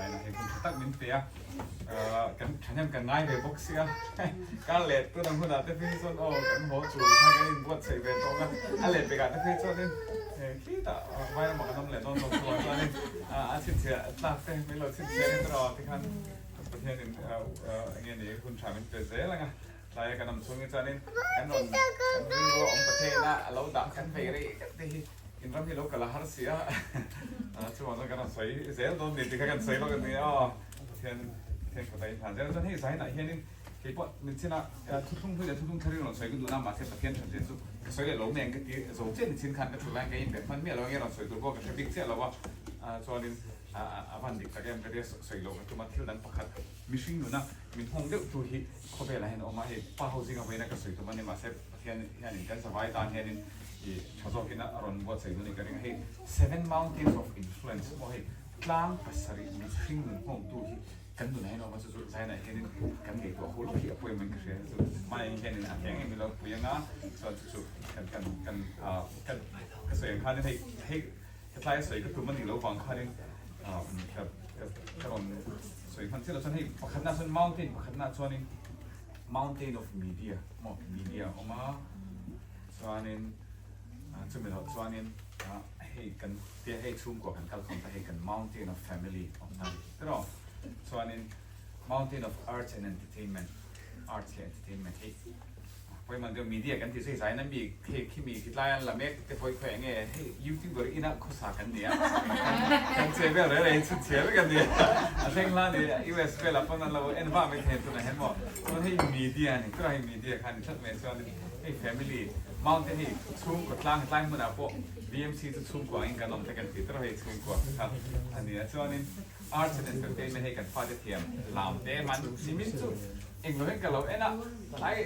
Zaina hei hun tha tak min pe a, kan thahnem kan ngai ve bawk sia, kar leh tun ang hunah te phei chuan aw kan haw tur kha kan inbuatsaih ve tawk a, a leh pekah te phei chuanin khitah vai ramah kan awm leh dawn tawk chuan chuanin a chhinchhiah tlak te min lo chhinchhiah in erawh tikhan Pathianin enge ni hun tha min pe zel ang a, tlaia kan awm chhungin chuanin kan rawn kan rilru a awm Pathianina a lo dah kan vei rei vek te hi In ram hi lo kal a har si a, chuvang chuan kan rawn sawi zel dawn ni tih kha kan sawi lawk a ni aw. Pathian Pathian kawta in hlan zel chuan hei zainah hianin kei pawh nichin a thuthlung hlui leh thuthlung thar in rawn sawi ka duhna mahse Pathian that zia chu ka sawi leh lo mai ang ka ti zo chiah nichin khan ka thu laiin ka inbe hman miah lo ang e rawn sawi tur pawh ka hre bik chiah lo a, chuanin a van dik tak em ka tia sawi loh ka tum a thil dang pakhat mihring nuna min nghawng deuh tu hi khawvelah hian a awm a, hei pa ho zinga vawiina ka sawi tum a ni mahse Pathian hianin kan zavai tan hianin i tha zawkin a rawn buatsaih dawn a ni ka ring a, hei Seven Mountains of Influence pawh hei tlang pasarih mihring nun nghawngtu hi kan nunah hian a awm a, chu chu Zainah hianin kan ngaihtuah ho lawk hi a pawimawh in ka hria, chu chu hmaiah hianin a hleng em ilo pui anga chuan chu chu kan kan kan kan ka sawi ang khanin hei hei hetlai a sawi ka tum a nih loh vang khanin ka ka rawn sawi hman chiah lo chuan hei pakhatna chuan mountain pakhatna chuanin Mountain of Media maw media a awm a chuanin chumi loh chuanin hei kan tia hei chhungkua kan kal khawm ta hei kan Mountain of Family a awm ta a ni tiraw chuanin Mountain of Arts and Entertainment Arts leh Entertainment hei pawimawh deuh media kan tih chu hei zaina mi hei khimi khitlai an la mek te pawh hi khawiah nge hei youtuber ina khawsa kan ni a kan che vel reng reng chhun chhe vek a ni a thleng hla ni US velah pawn an lo en vah mai thei tunah hian maw chuan hei media a ni tunah hei media kha a ni tlat mai chuan hei family mountain hei chhungkaw tlang tlai hmunah pawh VMC chu chhungkua angin kan awm te kan ti tawh hei chhungkua kha a ni a chuanin arts and entertainment hei kan fate thiam lam te man nimin chu Englo hian ka lo en a, tlai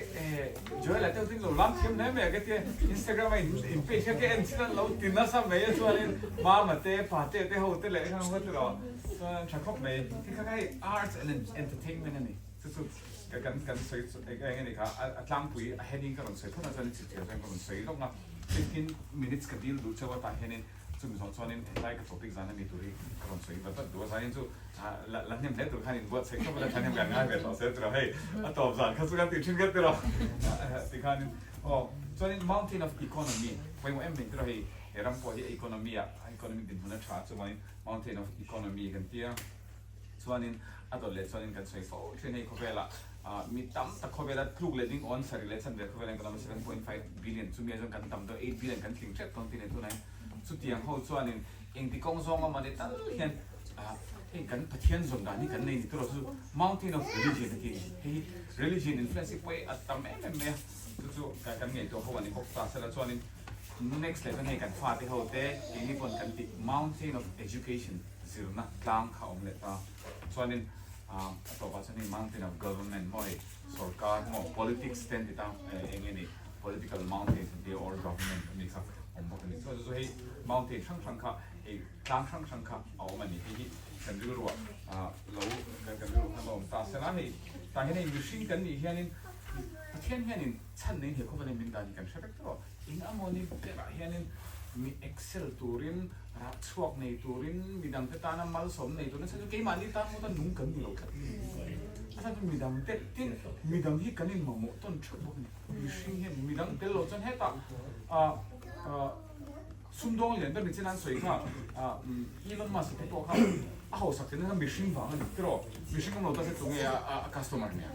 Joel-a te ho lo lam thiam hle mai a ka tia, Instagram a in page kha ka en chin a lo ti nasa mai a chuanin mama te pate te ho te leh kha ka ti lo chuan tha khawp mai khi kha kha hei arts and entertainment a ni chu chu ka kan kan sawi chu eng eng a ni kha a tlangpui a heading ka rawn sawi phawt a chuan chipchiar chuan ka rawn sawi lawk a 15 minutes ka dil duh chauh a tah hianin chumi zawng chuanin hetlai ka topic zan a mi tur hi ka rawn sawi vat vat duh a zanin chu La la hnem hle tur khan in buatsaih khawp a la thahnem kan ngai ve tawh se tiraw hei a tawp zan kha chu kan tih thin kha tiraw tikhanin aw chuanin mountain of economy pawimawh em mai tiraw hei he ram pawh hi a economy ah economic dinhmun a tha chuangin mountain of economy kan tia chuanin a dawt leh chuanin kan sawi fo thin hei khawvelah mi tam tak khawvela tluk leh ding awn sarih leh chanve khawvelah hian kan awm a 7.5 billion chumi ah chuan kan tam deuh 8 billion kan tling tep dawn tih nei tunah hian chutiang ho chuanin Engti kawng zawng awm a ni tal hian hei kan Pathian zawn dan hi kan nei ni tur a chu Mountain of Religion a ti a ni. Hei hi religion influence hi pawi a tam em em mai a, chu chu kan ngaihtuah ho a ni bawk ta sela chuanin next leh chuan hei kan fate ho te keini pawn kan tih Mountain of Education zirna tlang kha a awm leh ta chuanin a tawpah chuan hei Mountain of Government maw hei sorkar maw politics te an ti ta eng nge ni political mountains an ti a or government a ni kha awm bawk a ni. Chuan chu hei mountain hrang hrang kha hei tlang hrang hrang kha a awm a ni. Hei hi kan rilruah ah lo kan kan rilru khan lo awm ta sela hei tah hian hei mihring kan nih hianin Pathian hianin chhan nei he khawvel hian min dan hi kan hre vek tawh a, eng amawni berah hianin mi excel turin rah chhuak nei turin midangte tana malsawm nei turin a chhan chu keimahni tan ngawta nung kan ni lo tlat a ni. A chhan chu midangte tin midang hi kan inmamawh tawn theuh bawk a ni. Mihring hian midang tel loh chuan hetah sumdawng lian ber ni chin an sawi kha Elon Musk te pawh kha a hausak thin kha mihring vang a ni tiraw mihring awm lo ta se tunge a customer nia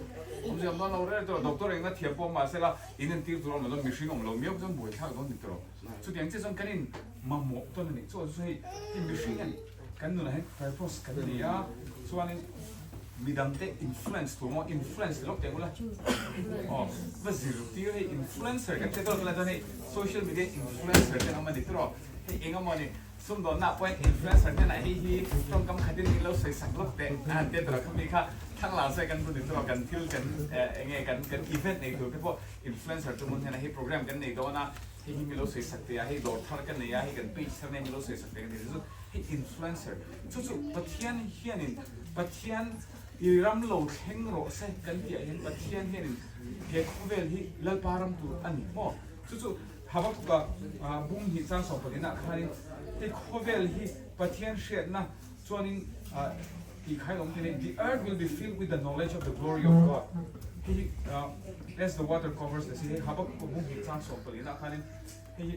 awmzia awm dawn lo reng tiraw doctor engna thiam pawh mahsela in entir tur awm lo dawn mihring awm lo miau chuan buaithlak dawn ni tiraw chutiang chiah chuan kan in mamawh tawn a ni chu chu hei hei mihring hian kan nunah hian purpose kan nei a chuanin midangte influence tur maw influence ti lawk teh ula aw va zirtir hei influencer kan hriat dawn chuan hei social media influencer te an awm a ni tiraw hei eng emaw ni sumdawnna pawhin influencer hnenah hei hi tawngkam khatin in lo sawi sak lawk teh a han tia tiraw khami kha thlang lar sawi kan bu ni tiraw kan thil kan eng nge kan kan event nei tur te pawh influencer chu hmun hnenah hei program kan nei dawn a Hei hi milo sawi sak teh a, hei dawr thar ka nei a, hei kan page thar nei milo sawi sak teh ka ti chu hei influencer chu chu Pathian hianin Pathian i ram lo thleng rawh se kan tih ah hian Pathian hianin he khawvel hi Lalpa ram tur a ni maw chu chu Habakkuk ah bung hnih chang 14 ah khanin hei khawvel hi Pathian hriatna chuanin. tih kha i awm thei a ni, The earth will be filled with the knowledge of the glory of God. Hei hi as the water covers the sea, hei Habakkuk bung hnih chang 14 ah khanin hei hi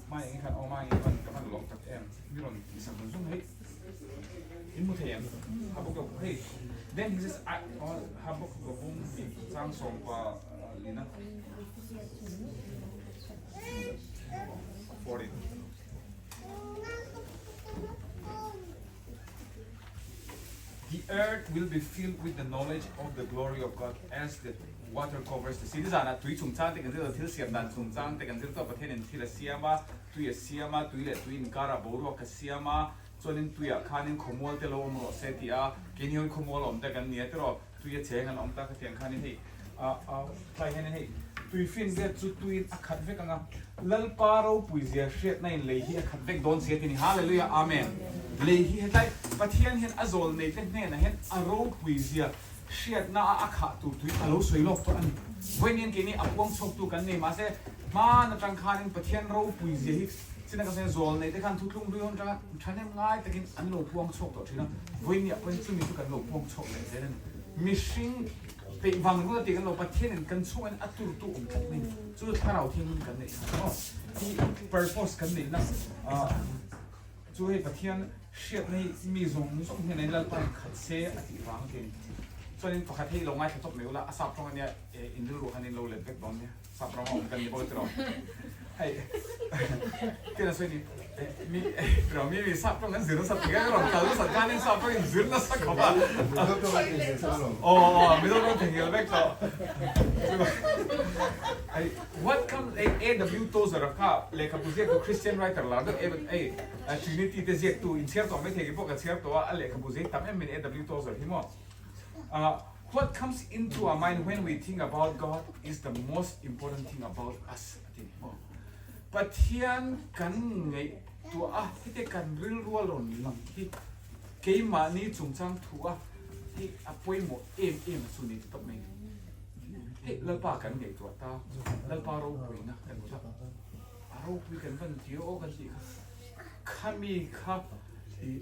hmai eng khan aw hmai eng khan ka van lawm tak em mi rawn tih sak zung zung hei in hmu thei em Habakkuk hei then he says I Habakkuk bung hnih chang 14 a 14. The earth will be filled with the knowledge of the glory of God as the water covers the sea. Nizanah tui chungchang te kan zir lo, thil siam dan chungchang te kan zir tawh. Pathianin thil a siam a, tui a siam a, tui leh tui inkarah boruak a siam a, chuanin tuiah khanin khawmual te lo awm rawh se tih a, keini ho hi khawmual awm te kan ni a tiraw, tui a cheng an awm ta khatiang khanin hei tlai hianin hei tui fin vet chu tuiin a khat vek ang a, Lalpa ropui zia hriatna in lei hi a khat vek dawn sia ti ni. Hallelujah Amen. Lei hi hetlai Pathian hian a zawl nei te hnenah hian a ropui zia hriatna a a khah tur tui a lo sawi lawk tawh a ni. Vawiin keini a puang chhuak tu kan nei mahse hman atang khanin Pathian ropui zia hi china ka sawi zawl nei te khan thuthlung hlui hawn atanga thahnem ngai takin an lo puang chhuak tawh thin a, vawiin ah pawhin chumi chu kan lo puang chhuak leh zel a ni. Mihring Peih vang rul a ti kan lo, Pathianin kan chhungin a turtu awm tlat mai ni. Chu chu thlarau thianghlim kan neih kha maw? Hi purpose kan neihna chu hei Pathian hriatna hi mi zawng zawng hian in Lalpa in khat se a tih vang a ti a ni. Chuanin pakhat hei lo ngaithla tawp mai ula, a sap tawng ania in rilru khan in lo let vek dawn nia. Sap ram a awm kan ni bawk tiraw. Hei kena sawi ni mi tiraw mi mi sap tawng an zir nasa ti ka rawn kal nasa khanin sap tawng in zir nasa khawp a. Aw aw Mizo tawng theihnghilh vek tawh. Hei what comes hei AW Tozer a kha lehkhabu ziaktu Christian writer lar deuh hei Trinity te ziaktu inchhiar tawh maithei kei pawh ka chhiar tawh a a lehkhabu zei tam em em AW Tozer hi maw. What comes into our mind when we think about God is the most important thing about us a ti ni maw? Pathian kan ngaihtuah a, hete kan rilrual rawn lang hi keimahni chungchang thu a hei a pawimawh em em a chu ni ti tawp mai ni. Hei Lalpa kan ngaihtuah ta, Lalpa ropuina kan hmu ta, a ropui kan van ti aw kan tih kha, khami kha i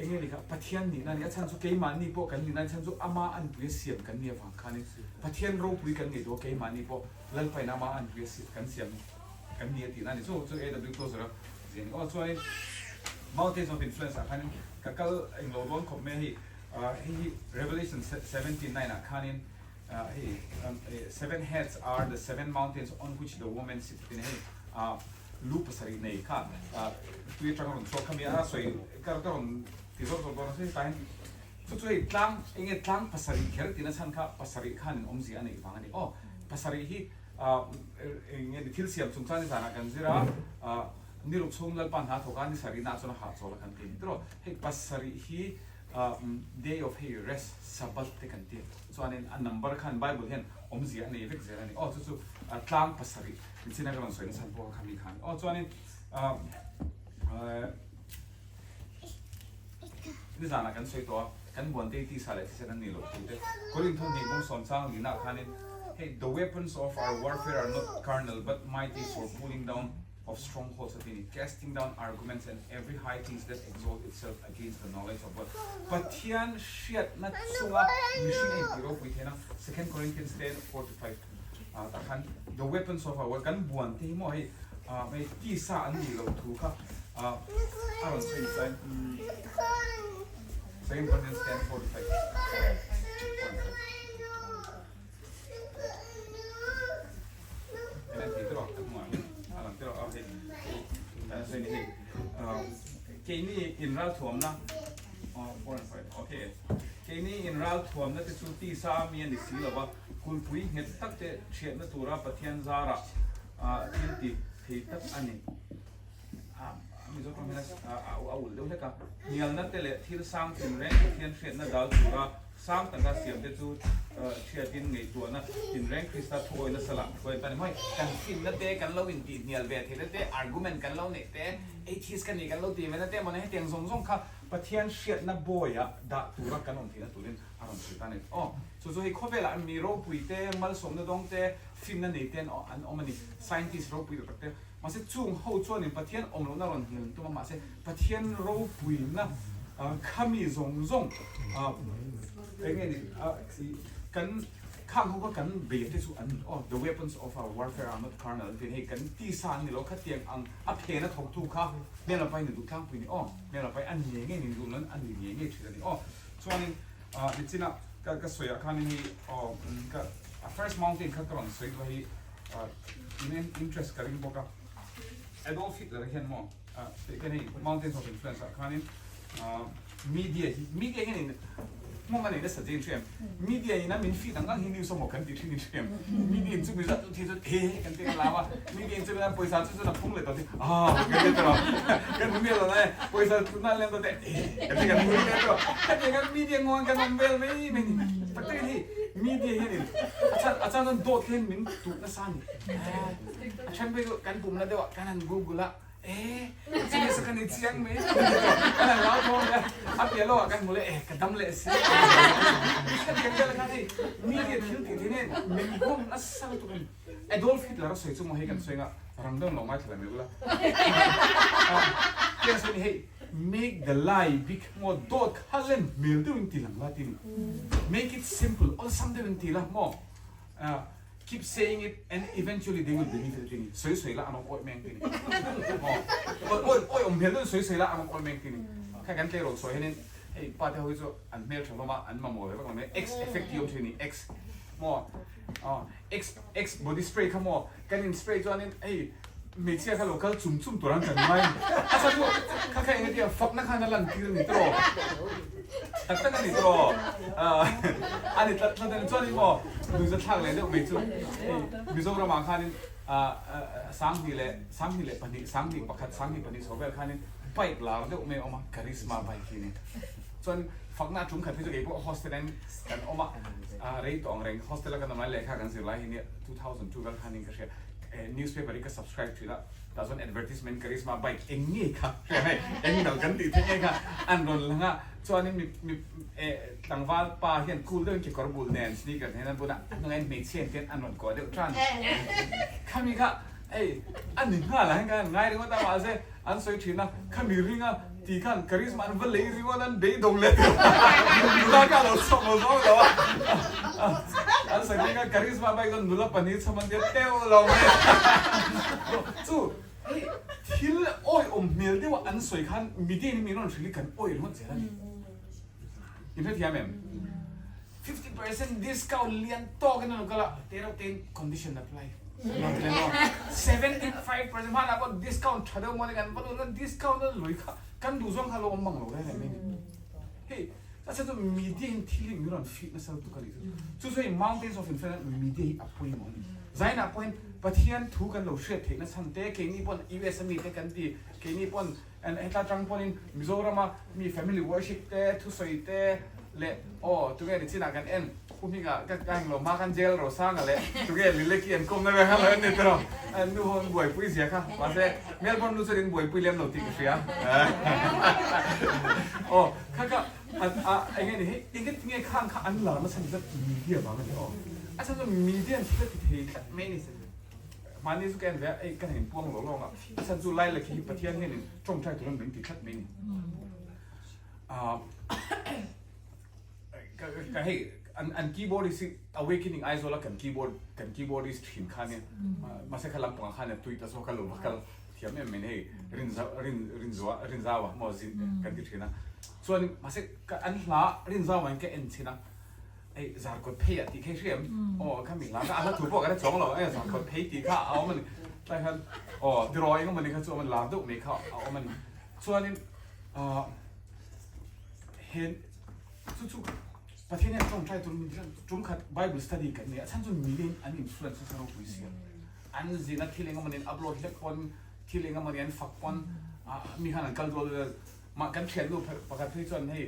Eng nge ni kha? Pathian nihna a ni. A chhan chu keimahni pawh kan nihna a ni. A chhan chu ama anpui a siam kan nih avang khanin Pathian ropui kan ngei duh a, keimahni pawh Lalpain ama anpui a siam kan siam kan ni a tihna a ni. Chu chu AW Tozer a zia a ni. Aw chuanin Mountains of Influence ah khanin ka kal englo dawn khawp mai a hei. Hei hi Revelation 17:9 ah khanin hei seven heads are the seven mountains on which the woman sits a ti a ni. Hei lu pasarih nei kha tui atanga rawn chhuak kha mi a sawi ka ka rawn ti zawk zawk dawn a hetah hian chu chu hei tlang eng nge tlang pasarih kher tina chhan kha pasarih khanin awmzia a neih vang a ni aw pasarih hi eng nge ni thil siam chungchang ni zanah kan zir a ni ruk chhung Lalpa hna thawk a ni sarih naah chuan a hahchawl a kan ti a ni tiraw hei pasarih hi Day of hei rest Sabbath te kan ti chuanin a number khan Bible hian awmzia a nei vek zel a ni. Aw chu chu tlang pasarih nichina ka rawn sawi nachhan pawh kha mi khan. Aw chuanin nizanah kan sawi tawh a, kan buante tisa leh thisen an nih loh thu te. Korinth hnih bung sawm chang linah khanin hei the weapons of our warfare are not carnal but mighty for pulling down of strongholds a ti ni, casting down arguments and every high things that exalt itself against the knowledge of God. Pathian hriatna chunga mihring a intih ropui theihna, Second Corinthians 10, 4-5 ah tah khan the weapons of our war kan buan te hi maw hei hei tisa an nih loh thu kha a rawn sawi chuan Second Corinthians 10, 4-5. Keini inral thuamna Keini inral thuamna te chu tisa a mi a ni si lo va, kulpui nghet tak te thiatna tura Pathian zarah thil ti thei tak a ni. Mizo tawng hian a ulh deuh hlek a, hnialna te leh thil sang tinreng Pathian hriatna dal tura Sang taka siamte chu hriatin ngaihtuahna tinreng Krista thuawi nasa lah hruai ta ni mawi. Kan finna te, kan lo intihhnial ve theihna te, argument kan lo neih te, atheist ka ni kan lo ti ve na te emaw hetiang zawng zawng kha Pathian hriatna bawiah dah tura kan awm theihna turin a rawn sawi ta a ni. Aw, chu chu hei khawvelah mi ropui te, malsawmna dawng te, finna nei te an awm a ni, scientist ropui tak tak te. Mahse chung ho chuanin Pathian awm lohna rawn hnial an tum a, mahse Pathian ropuina. Khami zawng zawng eng nge ni kan khang ho kha kan bei te chu an ni aw the weapons of our warfare are not carnal an ti a ni hei kan tisa an ni lo khatiang ang a phen a thawk tu kha hmel a pai ni duh tlangpui ni aw hmel a pai a ni ngei ni duh nan a ni ngei ngei thin a ni aw chuanin nichina ka ka sawi ah khanin hei aw ka a first mountain kha ka rawn sawi duh a hei in interest ka ring bawk a Adolf Hitler hian maw Tih hei Mountains of Influence ah khanin media hi media hian in hmawng a nei nasa zeng hriam media in a min feed ang ang hi news amaw kan ti thin in hriam media in chumi zat chu thi chuan he kan ti lam a media in chumi pawisa chu chuan a phung leh tawh ti ah kan ti tawh kan hmu mial lo na e pawisa chu na lem tawh te eh kan ti kan hmu leh tawh hetiang kan media ngawn kan awm vel mai mai ni tak takin hei media hian in a chan a chan chuan dawt hian min tuh nasa a ni a then phei chu kan pumna deuh ah kan han google a Eh, chumi sa kan i chiang mai. Kan han lau thawng leh a piah lo ah kan hmu leh eh ka dam leh si. Ka tiang vel khan hei media thil tih theih nen min nghawng nasa lutuk a ni. Adolf Hitler a sawi chu maw hei kan sawi anga rang deuh lo ngaithla mai ula. Tiang sawi ni hei make the lie big maw dawt kha lem hmel deuh in ti lang la ti ni. Make it simple awlsam deuh in ti la maw. Keep saying it and eventually they will believe it tini sawi sawi la an awm awih meng tini aw awi awi awm hmel deuhin sawi sawi la an awm awih meng tini kha kan tleirawl sawi hianin hei pa te ho hi chu an hmel tha hlawm a an mamawh ve vak lo mai x effect tih awm thin ni x maw aw x x body spray kha maw kan in spray chuanin hei hmeichhia kha lo kal chum chum tur an kan ngai a chhan chu kha kha eng atia fakna khan a lan tir a ni tawh Tak tak a ni tawh. A ni tlat tlat a ni. Chuanin maw nuihza thlak leh deuh mai chu hei Mizoramah khanin sanghnih leh 22, 21, 22 chho vel khanin bike lar deuh mai a awm a, Karizma bike hi a ni. Chuan fakna a tum khat hi chu keipawh hostel in kan awm a, rei tawh ang reng hostel a kan awm lai lehkha kan zir lai hi nia 2002 vel khanin ka hria newspaper hi ka subscribe thin a. Tah chuan advertisement Karizma bike eng nge kha hria hei eng dal kan tih theih nge kha an rawn lang a chuanin mi mi eh tlangval pa hian cool deuhin kekawr bul nen sneaker nen an bun a a hnungah hian hmeichhia te an rawn kuah deuh tan khami kha hei a ni nghal ah hian khan an ngai ringawt a mahse an sawi thin a khami ringa ti khan Karizma an va lei ringawt an beidawng leh nula kha a lo chhuak lo zawng lo a an sawi thin kha Karizma bike chuan nula pahnih chham an tia teuh lo mai chu hei thil awihawm hmel deuh a an sawi khan media in min rawn hrilh hi kan awih ringawt zel a ni in hrethiam em 50% discount lian tawk in an lo kal a te reuh tein condition apply 75% hmanah pawh discount tha deuh mawni kan va lut a discount a lui kha kan duh zawng kha lo awm mang lo reng reng mai ni hei a chhan chu media in thil hi min rawn fit nasa lutuk a nih chu chu chu hei mountains of influence media hi a pawimawh a ni zainah pawh hian Pathian thu kan lo hriat theihna chhan te keini pawn US a mite kan ti keini pawn Hetla tang pawhin Mizorama mi family worship te, thusawi te leh aw tunge ni chinah kan en Pu Hminga ka ka englo hma khan jail Rosanga leh tunge Lileki an kawmna vel kha lo en ni tawh nu ho an buaipui zia kha mahse Melbourne nu chuan in buaipui lem lo tih ka hria aw kha kha a enge ni hei enge tinge khang kha an lar nasa ni zat media vang a ni aw a chhan chu media an thil a ti thei tlat mai a ni. Mahni chu ka en ve a, ei ka heng puang lo lawng a, a chhan chu Laila khi hi Pathian hianin tawngtai turin min ti tlat mai ni. Ka hei an an keyboardist hi Awakening Aizawl a kan keyboard kan keyboardist thin kha nia, mahse kha lampangah khan a tui ta zawk a lo va kal thiam em mai ni hei Rinza Rin Rinzua Rinzaua maw zin kan ti thin a, chuanin mahse ka an hla Rinzaua in ka en chhin a, Hei zarkawt phei ah tih kha i hriam aw kha mi hla kha a hla thu pawh ka hre chuang lo e zarkawt phei tih kha a awm a ni tlai khan aw tiraw eng emaw ni kha chu a awm a ni lar deuh mai kha a awm a ni chuanin ah he chu chu Pathian hian tawngtai tur min tum khat bible study kan nei a chhan chu milin an influence nasa ropui sia an zina thil eng emaw ni an upload hlek pawn thil eng emaw ni an fak pawn ah mi khan an kal dual dual mah kan thiannu pakhat phei chuan hei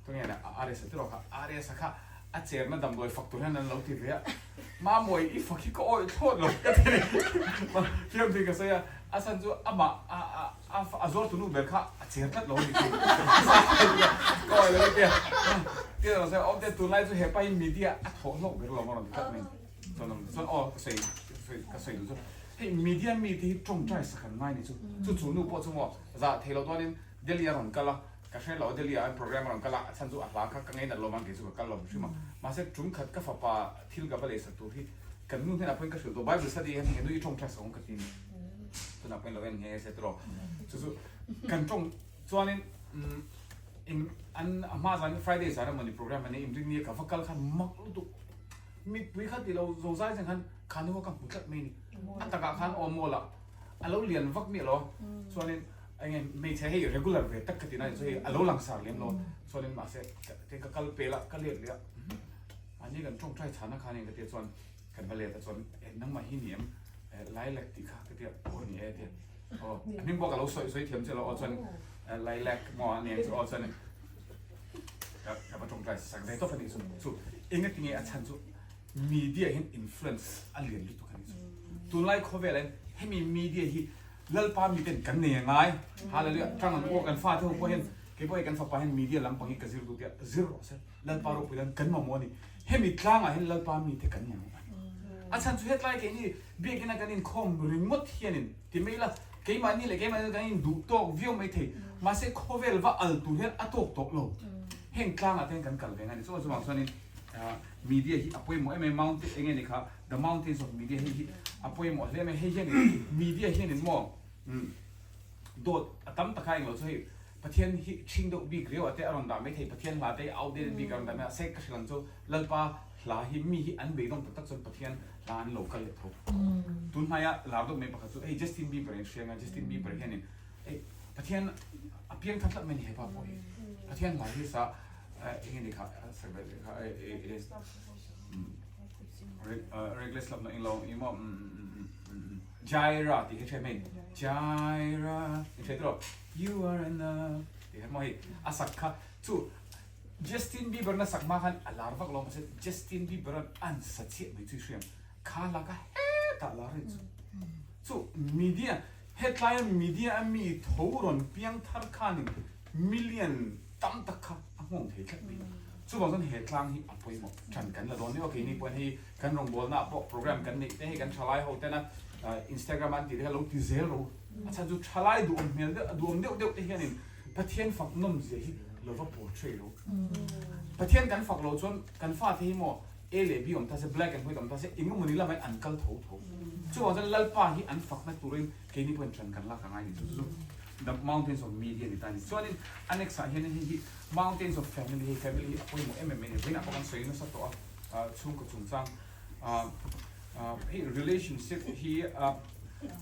Tunge le RS a ti rawh kha, RS a kha a cherna damdawi fak tur hian an lo ti ve a, Mamawi i fak hi ka awih thlawt lo ka ti ni, fiam thin ka sawi a, a chhan chu amah a zuar tunu ber kha a cher tlat lo a ni thin, ka awih lo ka ti a, tia lo sawi a, awmte tunlai chu hepa hi media a thawh hlawk ber lo maw rawn ti tlat mai chuan chuan aw ka sawi ka sawi duh chu hei media mite hi tawngtai sak an ngai ni chu, chu chu nu pawh chu maw zah theih loh dawn in Delhi a rawn kal a. Ka hre lo Delhi ah program a rawn kal a, a chhan chu a hla kha ka ngei nat lo vang kei chu ka kal lo hrim a. Mahse tum khat ka fapa thil ka va lei sak tur hi kan nu hnenah pawhin ka hrilh tawh Bible study hian he nu i tawngtai sak awm ka ti ni. Tunah pawhin lo en nghe se tiraw. Chu chu kan tawng chuanin in an a hma zan Friday zan emawni program a nei inrinni a ka va kal khan mak lutuk mipui kha ti lo zo zai zeng khan kha nu kha ka hmu tlat mai ni. A takah khan aw mall ah a lo lian vak miah lo a chuanin eng nge hmeichhe hei regular ve tak ka ti na chu hei a lo langsar lem lo a chuanin mahse ka kal pel a ka let leh a mahni kan tawngtai chhana khan eng ka tia chuan kan va let a chuan nangmah hi ni em lilac tih kha ka tia aw ni e tia aw a hming pawh ka lo sawi sawi thiam che lo aw chuan lilac maw a ni ang chu aw chuan ka ka va tawngtai sak ve tawp a nih chu chu engatinge a chhan chu Media hian influence a lian lutuk a ni chu. Tunlai khawvel ah hian hemi media hi Lalpa miten kan nei a ngai. Hallelujah. Tang ang aw kan fate ho pawh hian kei pawh hei kan fapa hian media lampang hi ka zir duh tia zir rawh se. Lalpa ropui lan kan mamawh a ni. Hemi tlangah hian Lalpa mite kan mamawh a ni. A chhan chu hetlai keini biakina kan inkhawm ringawt hianin ti mai ila keimahni leh keimahni kan induh tawk viau mai thei. Mahse khawvel va al tur hian a tawk tawh lo. Heng tlangah te hian kan kal ve ngai a ni. Chuvang chuanin Media hi a pawimawh em em mountain eng nge ni kha the mountains of media hei hi a pawimawh hle mai hei hianin media hianin maw dawt a tam taka englo chu hei Pathian hi ṭhing deuh bik riau ah te a rawn dah maithei Pathian hla te outdated bik a rawn dah mai a se ka hrilh ang chu Lalpa hla hi mi hi an beidawng tak tak chuan Pathian hla an lo kal leh tho tun hmaia lar deuh mai pakhat chu hei Justin Bieber in hria anga Justin Bieber hianin hei Pathian a piang thar tlat mai a ni hepa pawh hi Pathian hla hi sa eng nge kha reckless love na eng lo emaw Jaira tih hi hre mai Jaira tih hre tawh you are enough tih kha maw hei a sak kha chu Justin Bieber na sak hma khan a lar vak lo mahse Justin Bieber an an sa chiah mai chu i hriam kha la kha hetah lar a ni chu chu media hetlai a media a mi tho rawn piang thar khanin million tam tak kha a nghawng thei tlat mai. Chuvang chuan he tlang hi a pawimawh than kan la dawn nia. Keini pawhin hei kan rawngbawlna ah pawh program kan neih te hei kan thalai ho tena Instagram an tih te kha lo ti zel ro. A chhan chu thalai duhawm hmel deuh duhawm deuh deuh te hianin Pathian fak nawm zia hi lo va portray lo. Pathian kan fak loh chuan kan fate hi maw A leh B awm ta se black and white awm ta se engemawni lamah hian an kal tho tho. Chuvang chuan Lalpa hi an fakna turin keini pawhin than kan lak a ngai ni chu chu. The mountains of media ni ta a ni. Chuanin a next ah hianin hei hi mountains of family hei family hi a pawimawh em em mai a ni. Vawiinah pawh kan sawi nasa tawh a chhungkaw chungchang hei relationship hi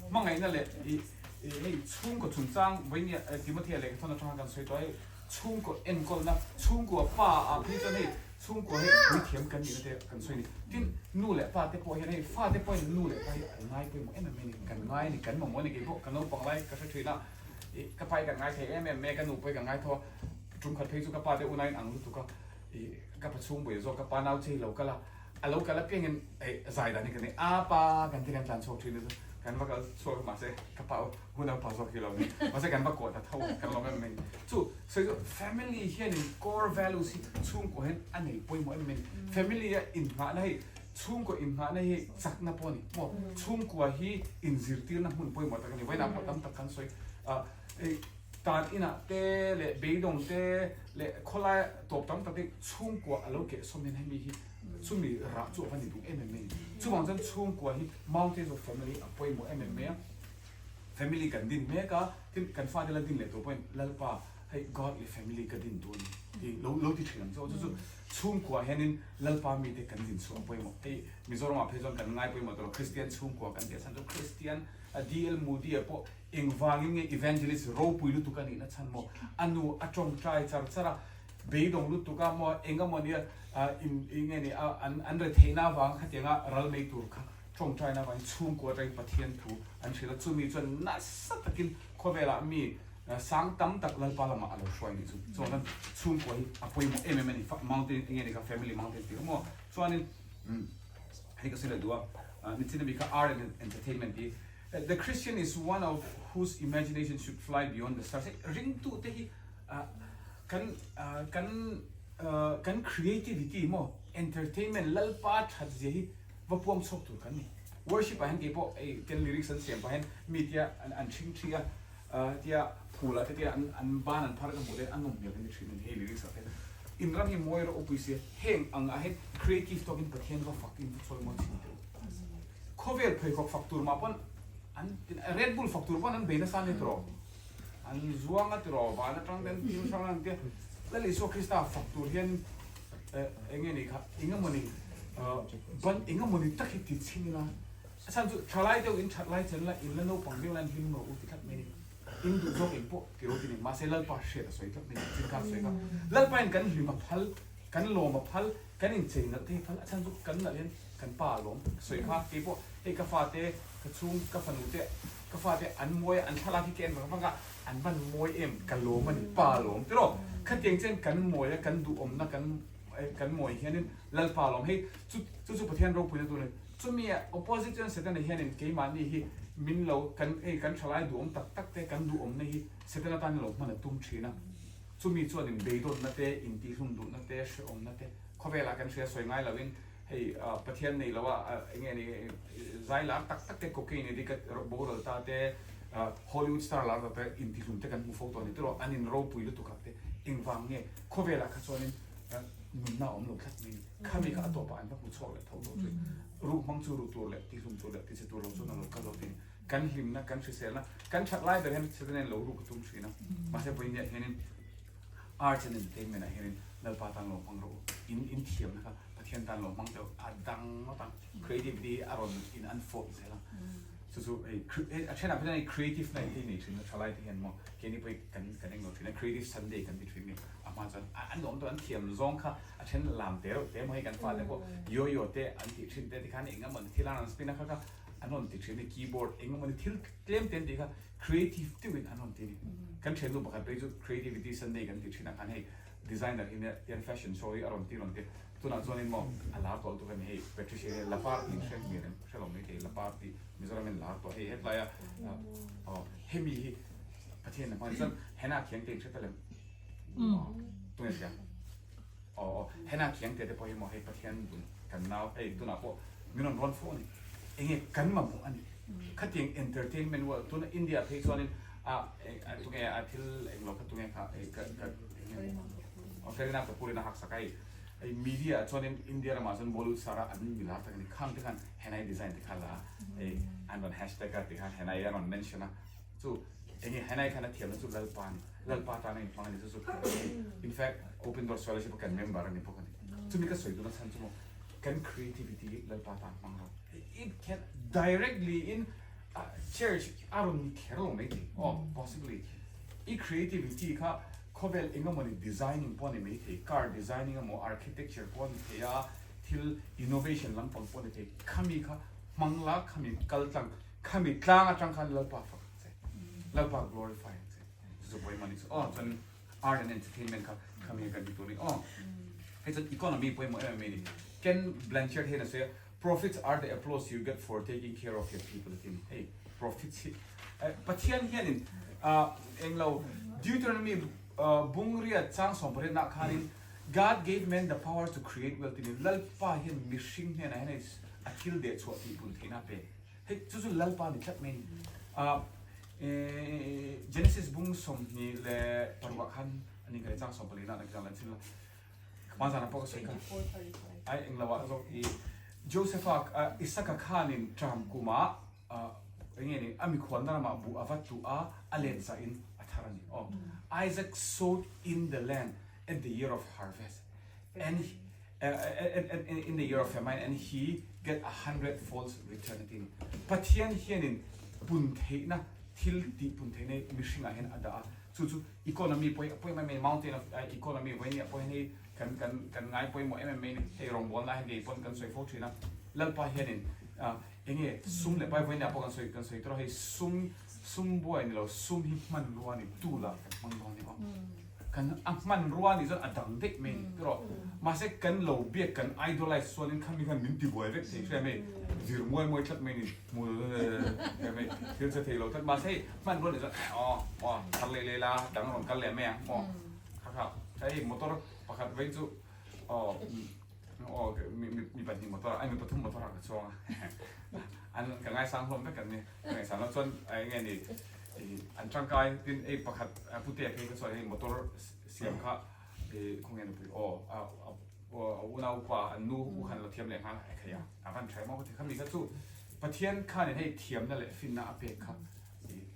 hmangaihna leh hei chhungkaw chungchang vawiin Timothea lehkhathawn atanga kan sawi tawh a hei chhungkaw enkawlna chhungkua pa ah phei chuan hei Chhungkua hi puithiam kan nihna te kan sawi a ni. Tin, nu leh pa te pawh hian hei fa te pawhin nu leh pa hi an ngai pawimawh em em mai a ni. Kan ngai a ni, kan mamawh a ni. Kei pawh ka naupang lai ka hre thin a, ih ka pa hi ka ngai thei em em mai a, ka nu pawh hi ka ngai tho a. Tum khat phei chu ka pa te unain ang lutuk a, ih ka pa chhung buai zawk ka pa nau che hi lo kal a, a lo kal apiangin ih zai dan hi kan nei a pa kan ti kan tlan chhuak thin a chu kan va kal chhuak a mahse ka pa unaupa zawk hi lo ni. Mahse kan va kawh ta tho a, kan lawm em em mai a ni. Chu Sawi chu family hianin core values hi chhungkaw hian a nei pawimawh em em a ni. Family a inngahna hei chhungkaw inngahna hi chakna pawh a ni maw? Chhungkua hi inzirtirna hmun pawimawh tak a ni. Vawiinah pawh tam tak kan sawi ah hei tan inah te leh beidawng te leh khawlai tawp tam tak te chhungkua a lo kehsawm hian hemi hi chumi rah chu a va ni duh em em mai a ni. Chuvang chuan chhungkua hi mountains of family a pawimawh em em mai a. Family kan din mek a, tin kan fate la din leh tur pawhin Lalpa hei God leh family ka din duh a ni tih lo lo ti thin ang chu aw. Chu chu chhungkua hianin Lalpa mite kan din chhuah pawimawh. Hei Mizoramah phei chuan kan ngai pawimawh tawh lo, Kristian chhungkua kan tih a chhan chu Kristian DL Moody-a pawh engvangin nge evangelist ropui lutuk a nihna chhan maw? A nu a tawngtai char char a, beidawng lutuk a maw engemaw nia in enge ni a an retheihna avanga khatianga ral mai tur kha Tawngtaina avangin chhungkua atangin Pathian thu an hrilh a, chumi chuan nasa takin khawvelah mi sang tam tak Lalpa lamah a lo hruai nih chu. Chuan chhungkua hi a pawimawh em em a ni, mountain enge ni kha family mountain tih awm aw. Chuanin hei ka sawi leh duh a, nichin ami kha art and entertainment tih The Christian is one of whose imagination should fly beyond the stars. Hei ringtute hi kan kan kan creativity maw entertainment Lalpa that zia hi Va puang chhuak tur kan ni. Worship ah hian kei pawh ei ten lyrics an siam pah hian mi tia an an ṭhing ṭhi a. Hetia phul ah te tia an an ban an phar ka hmuh te a nawm hmel kan ti thin a ni hei lyrics ah te in ram hi mawi rawh upui sia heng ang ah hian creative tawk in Pathian va fak in va chawi mawi thin teh u. Khawvel pheikhawk fak tur mah pawn an Red Bull fak tur pawn an bei nasa a ni tawh an zuang a tiraw van atang ten thil hrang an tia Lal Isua Krista fak tur hian eng nge ni kha engemawni ban engemawni tak hi ti chhin ila A chhan chu thalai deuh in that lai chen la in la naupang deuh la in hlim rawh u ti tlat mai ni. In duh zawk eng pawh ti ro ti ni. Mahse Lalpa hriat a sawi tlat mai ni. Chin kha a sawi kha. Lalpa in kan hlim a phal, kan lawm a phal, kan inchei nalh te hi phal. A chhan chu kan nalh hian kan pa a lawm a sawi kha. Kei pawh hei ka fate, ka chhung, ka fanu te, ka fate an mawi a, an thlalak hi ka en vang vang a, an van mawi em, ka lawm a ni, pa a lawm tiraw. Khatiang chuan kan mawi a, kan duhawmna kan kan mawi hianin Lalpa a lawm. Hei chu chu Pathian ropuina tur a ni. Chumi opposite chuan Setana hianin keimahni hi min lo kan hei kan thalai duhawm tak tak te kan duhawmna hi Setana tan lo hman a tum thin a. Chumi chuanin beidawnna te, intihlum duhna te, hrehawmna te khawvelah kan hria sawi ngai loin hei Pathian nei loa eng nge ni zai lar tak tak te cocaine addict boral ta te Hollywood star lar tak te intihlum te kan hmu fo tawh a ni tiraw an inropui lutuk ak te engvang nge khawvelah kha chuanin nunna a awm lo tlat mai ni. Khami kha a tawpah an va hmu chhuak leh tho tawh thin. Ruh hmang chu ruh tur leh tihlum tur leh tichhe tur lo chuan a lo kal lo thin. Kan hlimna, kan hriselna, kan that lai ber hian Satan hian lo ruh ka tum thin a. Mahse vawiin ah hianin Arts and Entertainment ah hianin Lalpa tan lo hmang rawh u. In in thiamna kha Pathian tan lo hmang teh u. A dang ngawt ang. Creativity hi a rawn in unfold zel ang. Chu chu hei a thenah pawh hian creative na hi nei thin a thalai te hian maw keini pawh hi kan kan englo thin a creative Sunday kan ti thin ni a hma chuan an awm tawh an thiam zawng kha a then lam te reuh te maw hei kan fate pawh yo-yo te an tih thin te tikhan eng emaw ni thil an rawn spin a kha kha an rawn ti thin a keyboard eng emaw ni thil tlem te an tih kha creative deuhin an rawn ti a ni kan thiannu pakhat phei chu creativity Sunday kan tih thin ah khan hei designer hi nia tian fashion show hi a rawn ti rawn ti tunah chuanin maw a lar tawh lutuk a ni hei Patricia hi Lapar tih hre hmel em hre lo mai thei Lapar tih Mizoram in lar tawh hei hetlai a aw hemi hi Pathian a hman chuan hena khiang te in hre tal em tunge hria aw aw hena khiang te te pawh hi maw hei Pathian dun kan nau hei tunah pawh min rawn rawn fo a ni enge kan mamawh a ni khatiang entertainment world tuna India phei chuanin a tunge a thil englo kha tunge kha ka ka enge Kareena Kapoor in a hak sak a hei hei media ah chuanin India ramah chuan Bollywood star a an milar tak a ni khang te khan henai design te kha la hei an rawn hashtag a tikhan henai a rawn mention a chu enge henai khan a thiamna chu Lalpa a ni Lalpa tana inhmang a ni chu chu in fact Open Doors Fellowship a kan member a ni bawk a ni chumi ka sawi duna chhan chu maw kan creativity hi Lalpa tan hmang lo it can directly in church a rawn ni kher lo mai thei aw possibly i creativity kha khawvel engemawni designing pawh a ni mai thei car designing emaw architecture pawh a ni thei a thil innovation lampang pawh a ni thei khami kha hmang la khami kal tlang khami tlang atang khan Lalpa fak ang che Lalpa glorify ang che chu chu pawimawh a ni chu aw chuan art and entertainment kha khami kan ti tur a ni aw hei chuan economy pawimawh em em mai a ni Ken Blanchard hian a sawi a Profits are the applause you get for taking care of your people a ti a ni. Hei profits hi Pathian hianin englo Deuteronomy bungriat chang 18 ah khanin God gave man the power to create wealth tinin Lalpa hian mihring hnenah hian hei a thil deh chhuah tih pun theihna a pe. Hei chu chu Lalpa ni tlat mai a ni. Genesis bung 26 ah khan a ni ka chang 14 ah na chin la. Hmazana pawh ka sawi kha. Ai englo ah zawk i Josepha Isaka khanin ṭam kumah enge ni a mikhualna ramah buh a va tluh a, a let zah in a thar a ni. Aw Isaac sowed in the land at the year of harvest and in the year of famine and he get a hundred folds return a ti a ni. Pathian hianin pun theihna thil tih pun theihna hi mihringah hian a dah a, chu chu Economy pawh hi a pawimawh em em mountain of economy vawiin ah pawh hian hei kan kan kan ngai pawimawh em em mai a ni. Hei rawngbawlna hian kei pawn kan sawi fo thin a, Lalpa hianin enge sum leh pai vawiin ah pawh kan sawi kan sawi tur a, hei sum sum buai ni lo sum hi hmanrua a ni tool ah kan hmang dawn a ni aw. Kan a hmanrua a nih chuan a dang daih mai a ni tiraw. Mahse kan lo biak kan idolize chuanin khami khan min tibuai vek thei hria mai, zir muai muai tlat mai a ni. Hmuh thil che thei lo tlat mahse hei hmanrua nih chuan aw aw thar leh leh la dang rawn kal leh mai ang maw kha kha hei motor pakhat vei chu aw aw mi mi pahnih motor ai mi pathum motor ah ka chuang a an ka ngaisang hlawm vek an ni ka ngaisang lo chuan eng nge ni. An tangkai tin ei pakhat putea phei kha chuan hei motor siam kha khawnge nupui aw a unau upa an nu u khan lo thiam leh nghal a thei a, a van tha em aw ka ti kha mi kha chu Pathian khanin hei thiamna leh finna a pek kha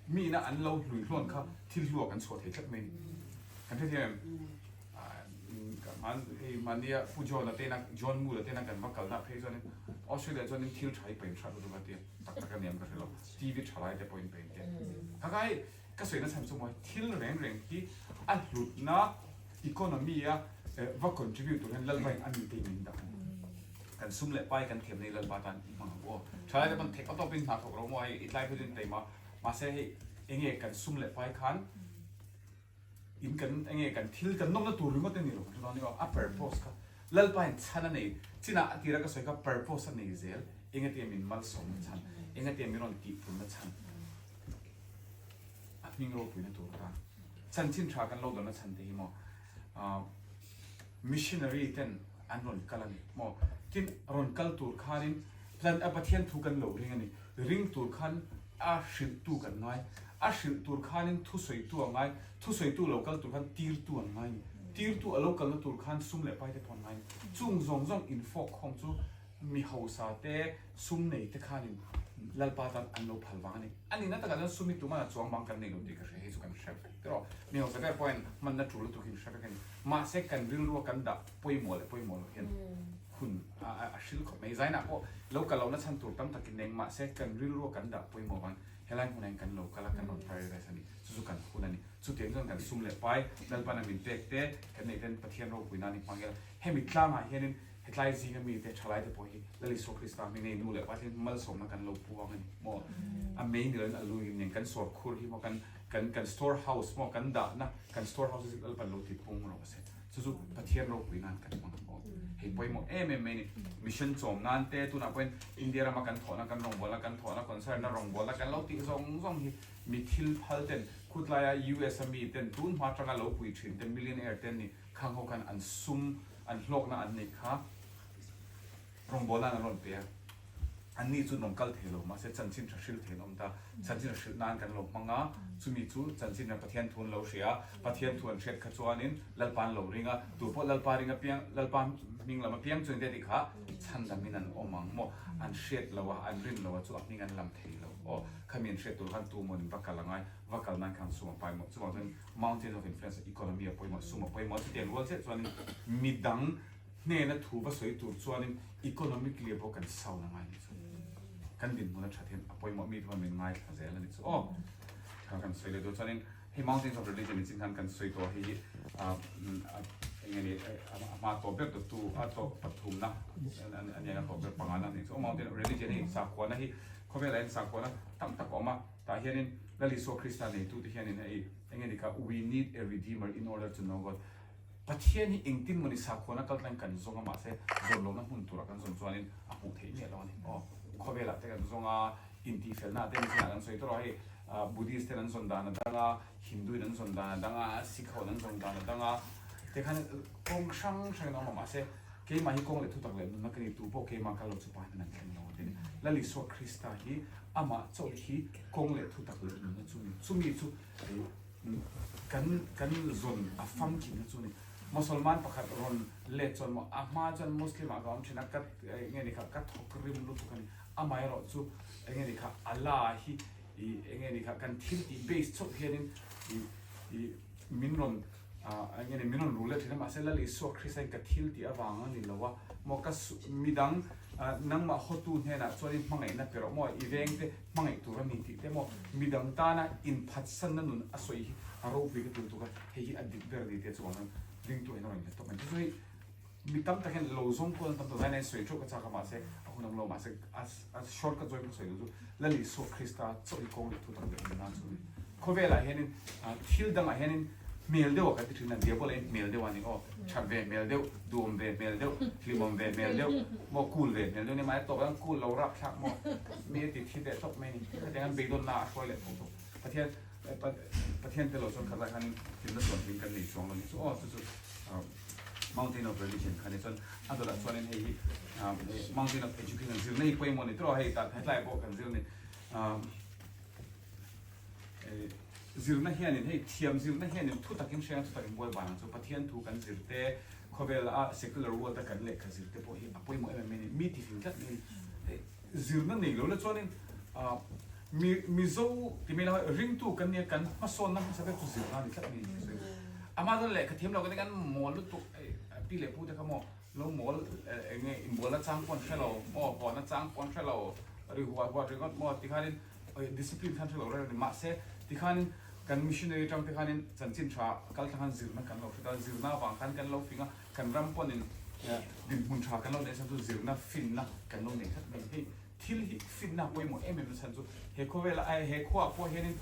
miina an lo hlui hlawn kha thil hluak an chhuah thei tlat mai a ni. Kan hrethiam em? Hei mahnia Pu John-a tena John Moore-a tena kan va kalna phei chuanin Australia chuanin thil tha hi pain hrat lutuk a tia tak tak a niam ka hre lo TV tha lai te pawhin pain tia kha kha hei ka sawina chhan chu maw thil reng reng hi a hlutna economy a va contribute tur hian Lalpa in a mi te in min dah a ni kan sum leh pai kan thiam nei Lalpa tan i hmang ang u aw tha lai te pawn theih tawp in hna thawk ro maw hei i tlai phei chuan taima mahse hei enge kan sum leh pai khan In kan enge kan thil kan nawmna tur ringawt a ni lo kan hre dawn ni aw, a purpose kha Lalpa in chhan a nei chinah a tira ka sawi kha purpose a nei zel engatia min malsawmna chhan engatia min rawn tihpulna chhan a hming ropuina tur atan chanchin tha kan lo dawnna chhan te hi maw missionary ten an rawn kal a ni maw tin rawn kal tur khanin plan a Pathian thu kan lo ring a ni ring tur khan a hrilhtu kan ngai A hrilh tur khanin thusawitu a ngai, thusawitu lo kal tur khan tirtu an ngai a ni. Tirtu a lo kalna tur khan sum leh pai te pawh an ngai a ni. Chung zawng zawng infawk khawm chu mi hausa te, sum nei te khanin Lalpa tan an lo phal vang a ni. A nihna takah chuan sum hi tuman a chuang bang kan nei lo tih ka hria, hei chu kan hre vek tiraw. Mi hausa ber pawhin hmanna tul lutuk hi an hre vek a ni. Mahse kan rilrua kan dah pawimawh leh pawimawh loh hian hun a hril khawp mai. Zainah pawh lo kal lohna chhan tur tam takin eng mahse kan rilrua kan dah pawimawh vang Helai hmunah hian kan lo kal a, kan rawn paradise a ni. Chu chu kan hun a ni. Chutiang chuan kan sum leh pai, Lalpan a min pek te, kan neih ten Pathian ropui nan i hmang ila. Hemi tlangah hianin hetlai zinga mite, thalaite pawh hi Lal Isua Krista hming nei nu leh pa thleng malsawmna kan lo puang a ni maw? A mei ni loin a lu in nen kan sawr khur hi maw kan kan kan store house maw kan dahna kan store house hi Lalpan lo ti pung rawh se. Chu chu Pathian ropui nan kan hmang a aw. Hei pawimawh em em mai a ni. Mission chawm nan te tunah pawhin India rama kan thawhna kan rawngbawlna kan thawhna concern na rawngbawlna kan lo tih zawng zawng hi mi thil phal ten khutlaia US a mi ten tun hma atanga lo pui thin te millionaire te an ni khang ho khan an sum an hlawkna an neih kha Rawngbâwl nan an rawn pe a, anni chu rawn kal thei lo, mahse chanchin ṭha hrilh thei an awm ta. Chanchin ṭha hrilh nan kan lo hmang a, chumi chu chanchin ṭha Pathian thu an lo hria a, Pathian thu an hriat kha chuanin Lalpa an lo ring a, tu pawh Lalpa ring apiang, Lalpa hming lam apiang chuan te tih kha chhandamin an awm ang maw? An hriat lo a, an rin lo a chu a hming an lam thei lo. Aw, khami an hriat tur khan tu mawnin va kal a ngai, va kal nan khan sum a paimawh. Chuvang chuan Mountain of Influence economy a pawimawh, sum a pawimawh, chutiang rual chiah chuanin midang, Hnena thu va sawi tur chuanin economically pawh kan sound a ngai nih chu. Kan dinhmun a that hian a pawimawh mi te pawh min ngaithla zel a nih chu aw. Kha kan sawi leh duh chuanin hei Mountains of Religion in chin khan kan sawi tawh hei hi eng nge ni a hma tawp ber tu a tawp pathumna a nia a tawp ber pangana a nih chu aw. Mountain of Religion hei sakhuana hi khawvelah hian sakhuana tam tak a awm a, tah hianin Lal Isua Krista neitute hianin hei eng nge ni kha we need a redeemer in order to know God. Pathian hi engtin mawni sakhuana kal tlang kan zawng a mahse zawn lohna hmun turah kan zawn chuanin a hmuh theih miah lo a ni. Aw, khawvelah te kan zawng a, intihfelna te mizinah kan sawi tawh a, hei Buddhist ten an zawn dan a dang a, Hindu in an zawn dan a dang a, Sikh ho in an zawn dan a dang a, tikhan kawng hrang hrangin a awm a mahse keimah hi kawng leh thutak leh nunna ka ni tu pawh keimah kal lo chu pa hian an thleng lo a ti a ni. Lal Isua Krista hi amah chauh hi kawng leh thutak leh nunna chu a ni. Chumi chu Kan kan zawn a famkimna chu a ni. Mosolman pakhat rawn let chuan maw a hma chuan Muslim ah ka awm thin a, ka enge ni kha ka thawk rim lutuk a ni. Amaherawh chu enge ni kha Allah hi ih enge ni kha kan thil tih base chauh hianin ih ih min rawn ah enge ni min rawn rul leh thin a, mahse Lal Isua Krista in ka thil tih avang a ni lo a maw ka midang nangmah hawtu hnenah chuanin hmangaihna pe rawh maw i vengte Hmangaih tur a ni tih te maw midang tana inphatsanna nun a sawi hi a ropui ka ti lutuk a, hei hi a dik ber a ni tia chuan ringtu hian a rawn inlet tawp mai. Chu chu hei mi tam tak hian lo zawng kual an tam tawh zai nain sawi theuh ka chak a mahse a hun ang lo mahse a shortcut zawngin ka sawi duh chu Lal Isua Krista chauh hi kawng leh thu tak leh nunna chu a ni. Khawvelah hianin thil dangah hianin hmel deuh a kan ti thin a, Diabola hi hmel deuh a ni aw, that ve hmel deuh, duhawm ve hmel deuh, hlimawm ve hmel deuh, maw cool ve hmel deuh a ni, mahse tawp hian cool lo rapthlak maw, mi a ti thi teh tawp mai a ni, khatiang hian beidawnna a hruai leh tho tawp. Pathian Pathian tel lo chuan khatlai khanin hlimna chuan hlim kan nei chuang lo ni chu aw, chu chu Mountain of Religion kha ni chuan a dawtah chuanin hei hi Mountain of Education zirna hi pawimawh a ni tawh a, hei tah hetlai pawh kan zir a ni. Zirna hianin hei thiam zirna hianin thu takin hriat a thu takin buai ban ang chu Pathian thu kan zir te khawvel a secular world a kan lehkha zir te pawh hi a pawimawh em em mai a ni. Mi tifing tlat mai a ni. Hei zirna nei lo la chuanin mi Mizo ti mai lo ringtu kan nia kan hmasawnna hmasa ber chu zirna a ni tlat mai a ni ka sawi duh. Amah chuan lehkha thiam lo kan nia kan mawl lutuk hei pi leh pu te kha maw lo mawl eng nge inbualna chang pawh an hre lo maw hawnna chang pawh an hre lo ri huat huat ringawt maw tikhanin Discipline khan hrelo reng a ni. Mahse, tikhanin kan missionary atang te khanin chanchin tha kal tlang khan zirna kan lo hre ta. Zirna avang khan kan lo fing a, kan ram pawnin dinhmun tha kan lo neih chhan chu zirna finna kan lo nei tlat mai. Hei thil hi finna pawimawh em em na chhan chu he khawvela he khuaah pawh hianin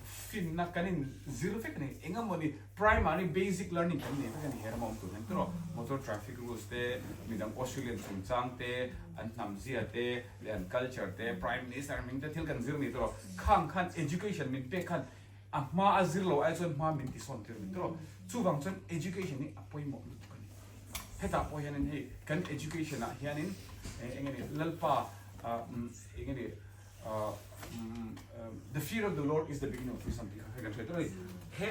finna kan in zir vek a ni. Eng emaw ni primary basic learning kan nei vek a ni he rama awm tur hian tiraw motor traffic rules te, midang Australian chungchang te, an hnam zia te, leh an culture te, Prime Minister hming te thil kan zir ni tiraw, khang khan education min pek khan a hma a zir lo ai chuan hma min ti sawn tir ni tiraw, chuvang chuan education hi a pawimawh lutuk a ni. Hetah pawh hianin hei kan education ah hianin eng nge ni Lalpa eng nge ni the fear of the Lord is the beginning of wisdom tih kha kan hriat tur a ni. He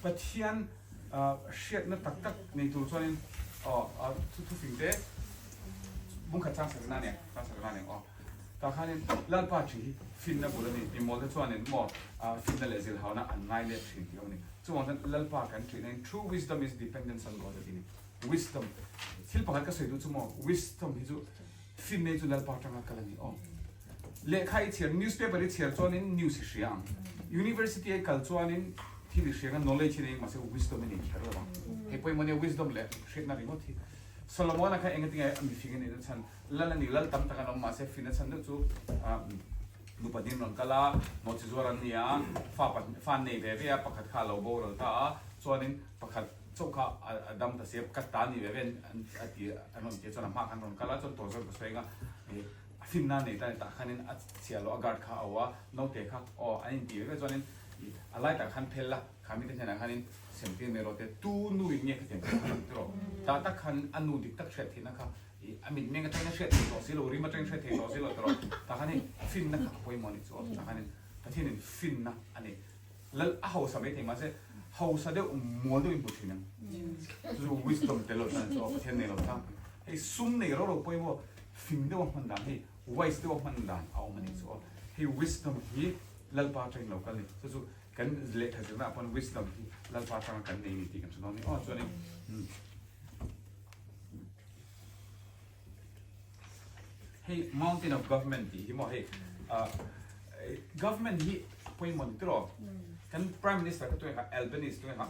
Pathian hriatna tak tak nei tur chuanin aw thufing te bungkhat chang sak na nia chang sak na nia aw tah khanin Lalpa thi hi finna bul a ni mi mawl te chuanin maw finna leh zilhauna an ngai let thin tih a awm a ni chuvang chuan Lalpa kan thihna in true wisdom is dependence on God a ti a ni wisdom thil pakhat ka sawi duh chu maw wisdom hi chu Finna hi chu Lalpa atanga kal a ni aw. Lehkha i chhiar, newspaper i chhiar chuanin news i hria ang. University a i kal chuanin thil i hria ang a, knowledge hi nei ang mahse wisdom i nei kher lo ang. Hei pawimawh nia wisdom leh hriatna ringawt hi. Solomon-a kha engatinge a mifing a nih na chhan, lal a ni, lal tam tak an awm mahse finna chhan deuh chu nupa din rawn kal a, nawhchi zuar an ni a, fa fa an nei ve ve a, pakhat kha a lo boral ta a, chuanin pakhat Chaw kha a dam ta sia, ka ta ni ve ve a ti an rawn ti a, chuan a hma khan rawn kal a, chuan tawr zawk ka sawi eng a, ih a finna nei ta ni tah khanin a chhia loh a guard kha a au a, naute kha aw an inti ve ve chuanin ih a lai tah khan phel la, kha mite hnenah khanin sem tir mai rawh te, tu nu in nge khatiang kha a ti rawh, tah tak khan a nu dik tak hriat theihna kha ih a mitmeng atangin a hriat thei tawh si lo, rim atangin hriat thei tawh si lo ti rawh, tah khanin finna kha a pawimawh a nih chu aw, tah khanin Pathianin finna a nei. Lal a hausa mai thei mahse hausa deuh mual deuh in hmu thin ang. Chu chu wisdom tel lo chuan chu aw Pathian nei lo tlangpui. Hei sum nei ro ro pawimawh fing deuh a hman dan hei wise deuh a hman dan a awm a ni chu aw. Hei wisdom hi Lalpa atangin lo kal a ni. Chu chu kan lehkha zirna ah pawn wisdom hi Lalpa atanga kan nei a ni tih kan hre dawn a ni aw. Chuanin Hei mountain of government tih hi maw hei government hi a pawimawh ni tiraw kan prime minister kha tunge kha Albanese tunge kha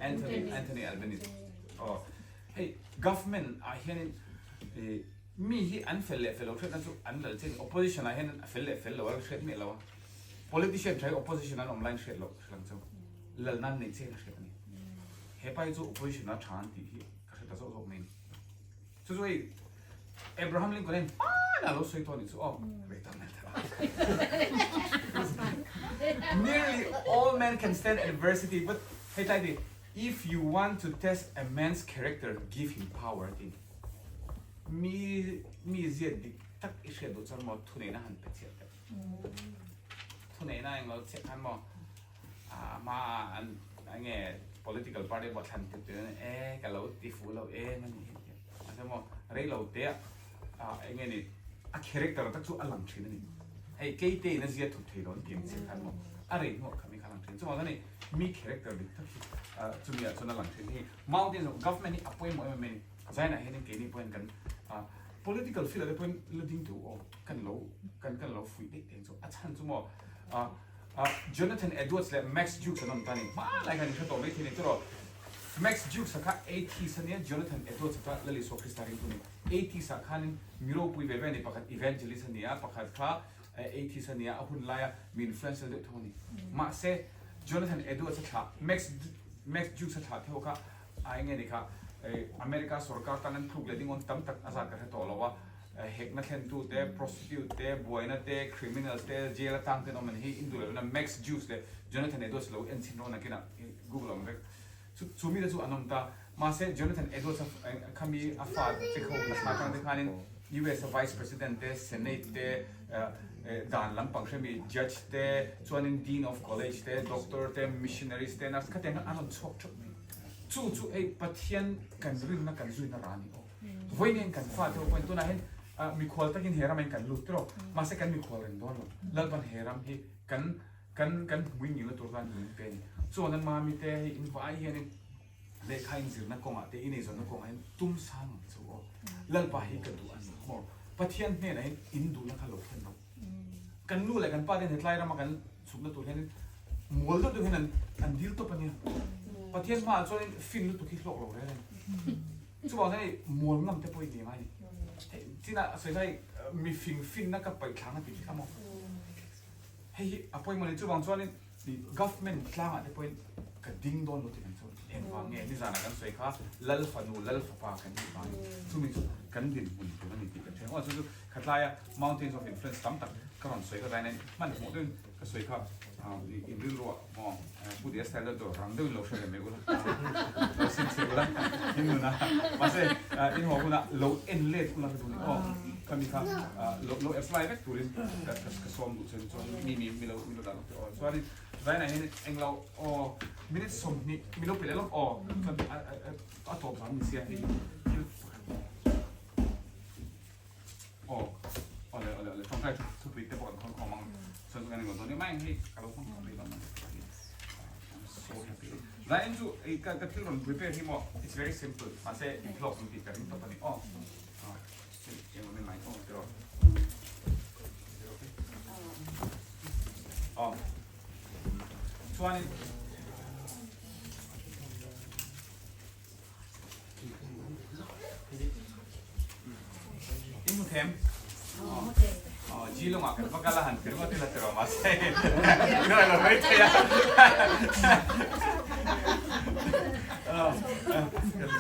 Anthony Anthony Albanese aw hei government ah hianin mi hi an fel leh fel lo hriatna chu an lal chian opposition ah hian a fel leh fel lo a hriat miah lo a politician tha hi opposition an awm laiin hriat loh hriat ang chu lalna an neih chian a hriat a ni hepa hi chu opposition a tha an tih hi ka hre ta zawk zawk mai a ni. Chu chu hei Abraham Lincoln hian hmanah lo sawi tawh a nih chu aw rei tak mai ta. Nearly all men can stand adversity but hei tlai ti if you want to test a man's character give him power a ti. Mi mi zia dik tak i hriat duh chuan maw thuneihna han pe chiah teh. Thuneihna englo chiah khan maw A hma an enge political party pawh thlan tir tir e ka lo ti fuh lo em a ni hi tia mahse maw rei lo te ah enge ni a character tak chu a lang thin a ni hei keite in a zia thup thei lo an ti ang chiah khan maw a rei hnuah kha mi kha a lang thin chuvang chuan hei mi character dik tak hi chumi ah chuan a lang thin hei mountain government hi a pawimawh em em a ni zainah hianin keini pawhin kan political field ah te pawhin la ding teuh aw kan lo kan kan lo fuih daih daih ang chu a chhan chu maw Jonathan Edwards leh Max Jukes an awm ta a ni. Hmanlai khan in hre tawh mai thei a ni tiraw? Max Jukes a kha atheist a nia, Jonathan Edwards a kha Lal Isua Krista ringtu a ni. Atheist ah khanin mi ropui ve ve a ni, pakhat evangelist a ni a, pakhat kha atheist a ni a, a hun laia mi influential deuh thung a ni. Mahse, Jonathan Edwards a thlah, Max Max Jukes a thlah theuh kha a eng nge ni kha America sorkar tan an thluk leh ding awn tam tak a zat ka hre tawh lo a, Hekna thlentu te, prostitute te, buaina te, criminals te, jail atang ten awm an hi in duh loh na Max Juice leh Jonathan Edwards lo en chhin rawh nakinah Google awm vek. Chu chu mite chu an awm ta. Mahse Jonathan Edwards a khami a fa te kho a thla atang te khanin. US a Vice President te, Senate te, dan lampang hremi Judge te, chuanin Dean of College te, Doctor te, Missionaries te, Nurse khatiang khan an rawn chhuak theuh mai. Chu chu hei Pathian kan rinna kan zuina ra a ni aw. Vawiin kan fate ho pawhin tunah hian mikhual takin he ramah hian kan lut tawh, mahse kan mikhual reng dawn lo. Lalpan he ram hi kan kan kan hmui ngilna tur chuan min pe a ni. Chuan a mami te hei in vai hianin lehkha inzirna kawngah te ineizawnna kawngah hian tum sang ang che u aw. Lalpa hi ka duh a ni maw? Pathian hnenah hian in duhna kha lo thlen lo. Kan nu leh kan pa te hian hetlai rama kan chhukna tur hianin mual deuh deuh hian an an dil tawp a nia. Pathian hmaah chuanin fin lutuk hi hlawk lo reng a ni. Chuvang chuan hei mual ngam te pawh i ni ngai a ni. Hei chinah sawi kha hei mifing finna ka paih thlang a tih khi kha maw? Hei hi a pawimawh a ni. Chuvang chuanin government tlangah te pawhin ka ding dawn lo tih kan sawi. Engvang nge nizanah kan sawi kha Lal fanu, Lal fapa kan nih vangin chumi chu kan dinhmun tur a ni tih kan hria. Aw chu chu khatlaia mountains of influence tam tak ka rawn sawi kha zain hmanhmawh deuhin ka sawi kha in rilruah maw Pu Dia style deuh tur rang deuhin lo hre ve mai ula, lo sim chhe ula in nuna mahse in haw hunah lo en let ula ka duh ni aw khami kha lo lo apply vek turin ka ka sawm duh chuan chuan mi mi mi lo mi lo dah lawk teh aw chuanin zainah hian englo aw minute 20 mi lo pe leh lawk aw chuan a tawp zan ni sia hei thil pakhat Aw, awle awle awle tawngtai thu thupui te pawh kan khawn khawm ang chuan chu kan englo dawn em hei ka lo hmang khawp mai lo ang I'm so happy Zain chu ei ka ka thil rawn prepare hi maw it's very simple mahse in hlawk ang tih ka ring tawp a ni aw aw hei englo mai mai aw tiraw aw chuanin In hmu them? Aw, G lawngah kan va kal a han ti ringawt ila tiraw mahse in rawn lo mai thei a.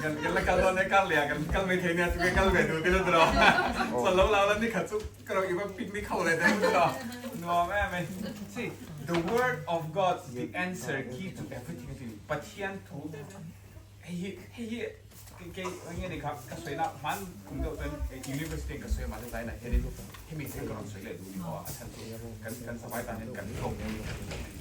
Kan kan la kal dawn e kar leh ah kan kal mai thei nia chu kal ve duh tila tiraw. Chuan lo lau la ni khat chu ka ro i va picnic ho leh daih tiraw. Nuam em e. See, the word of God the answer key to everything a ti ni. Pathian thu Hei hi hei hi kei nge ni kha ka sawi na hman kum deuh chuan university in ka sawi a mahse zainah hianin hemi thil ka rawn sawi leh duh ni aw a chhan chu kan kan savai tan hian kan hlawk.